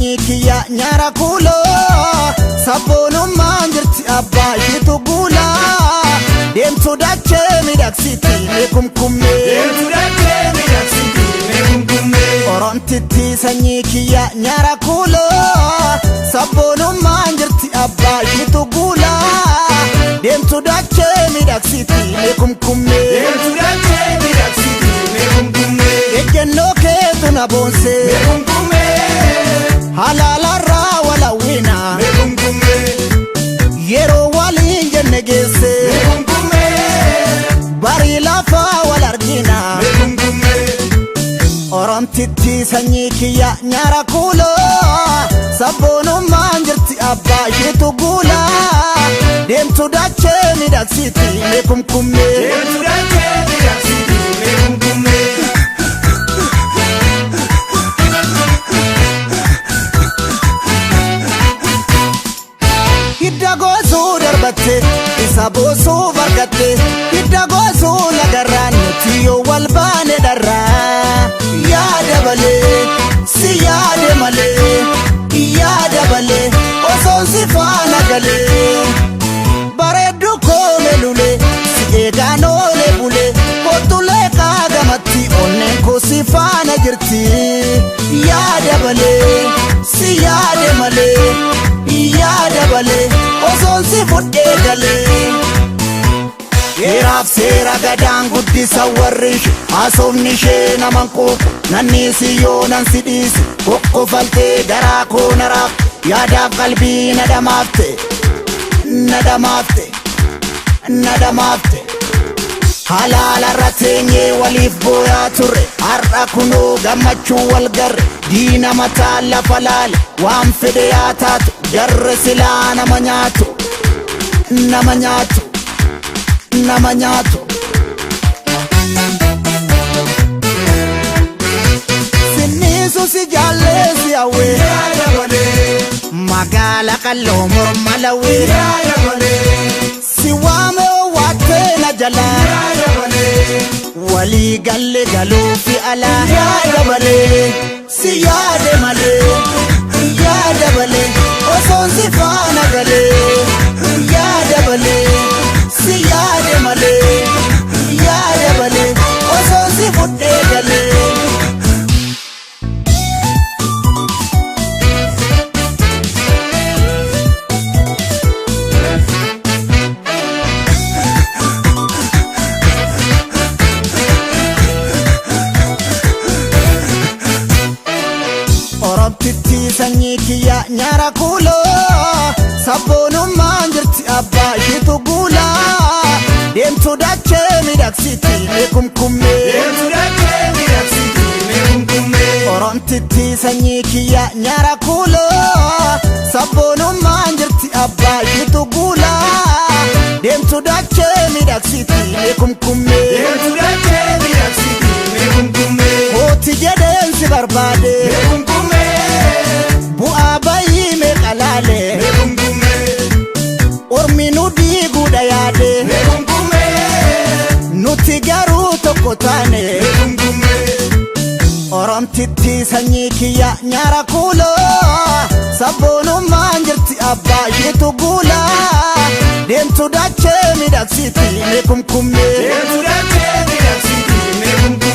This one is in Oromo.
Kiyya nyaara kuuloo sabboonummaan jirti abbaa ishiitu guulaa deemtu dachee miidhagsiti mee kumkummee. Deemtu dachee miidhagsiti mee kumkummee. Oromtitti sanyii kiyya nyaara kuuloo sabboonummaan jirti abbaa ishiitu guulaa deemtu dachee miidhagsiti mee kumkummee. Deemtu dachee miidhagsiti mee kumkummee. Ejjennoo keetu na boonsee Mee kumkummee. halaalarraa walawwiina Mee kumkummee. Yeroo waliin jenne geesse Mee kumkummee. Barii lafaa wal argina. Mee kumkummee. Oromtitti sanyii kiyya nyaara kuuloo sabboonummaan jirti abbaa ishiitu guulaa deemtu dachee miidhagsiti mee kumkummee. Deemtu dachee miidhagsiti mee kumkummee. Hidda goosuu darbatte isa boosuu bargatte hidda goosuu lagarraan nuti yoo wal baane dharraa yaada balee si yaade malee yaada balee osoon si faana galee bareeddu koome lulee si eegaan oolee bulee kottulee qaagamatti onneen koo si faana jirti yaada balee si yaade malee yaada balee osoon si fudhee galee. Heeraaf seera gadaan guddisa warri ishee haasofni ishee naman quuqu nanniisi yoo nan si dhiise kokkofaltee garaa koo naraaf yaadaaf qalbii na dhamaafte na dhamaafte na dhamaafte. Halaalarra teenyee waliif booyaa turre har'a kunoo gammachuu wal garre diina mataa lafa laale waan fedhe yaa taatu jarre silaa nama nyaatu nama nyaatu nama nyaatu. Sinniisu si jaallee si hawwee Yaada malee. Magaala qalloo morma lawwee Yaada malee. Si waame owwaattee na jalaa. Yaada malee. Walii galle galuufi alaa yaada malee si yaade malee yaada malee osoon si faana galee yaada malee si yaade malee yaada malee osoon si fudhee galee. Oromtitti sanyii kiyya nyaara kuuloo sabboonummaan jirti abbaa ishiitu guulaa deemtu dachee miidhagsiti mee kumkummee. Deemtu dachee miidhagsiti mee kumkummee. Oromtitti sanyii kiyya nyaara kuuloo sabboonummaan jirti abbaa ishiitu guulaa deemtu dachee miidhagsiti mee kumkummee. Deemtu dachee miidhagsiti mee kumkummee. Kooti jedheen si barbaade Mee kumkummee. Bu'aa bayii meeqa laalee Mee kumkummee. Ormi nu diiguudha yaade Mee kumkummee. Nuti garuu tokko taane. Mee kumkummee. Oromtitti sanyii kiyya nyaara kuuloo sabboonummaan jirti abbaa ishiitu guulaa deemtu dachee miidhagsiti mee kumkummee. Deemtu dachee miidhagsiti mee kumkummee.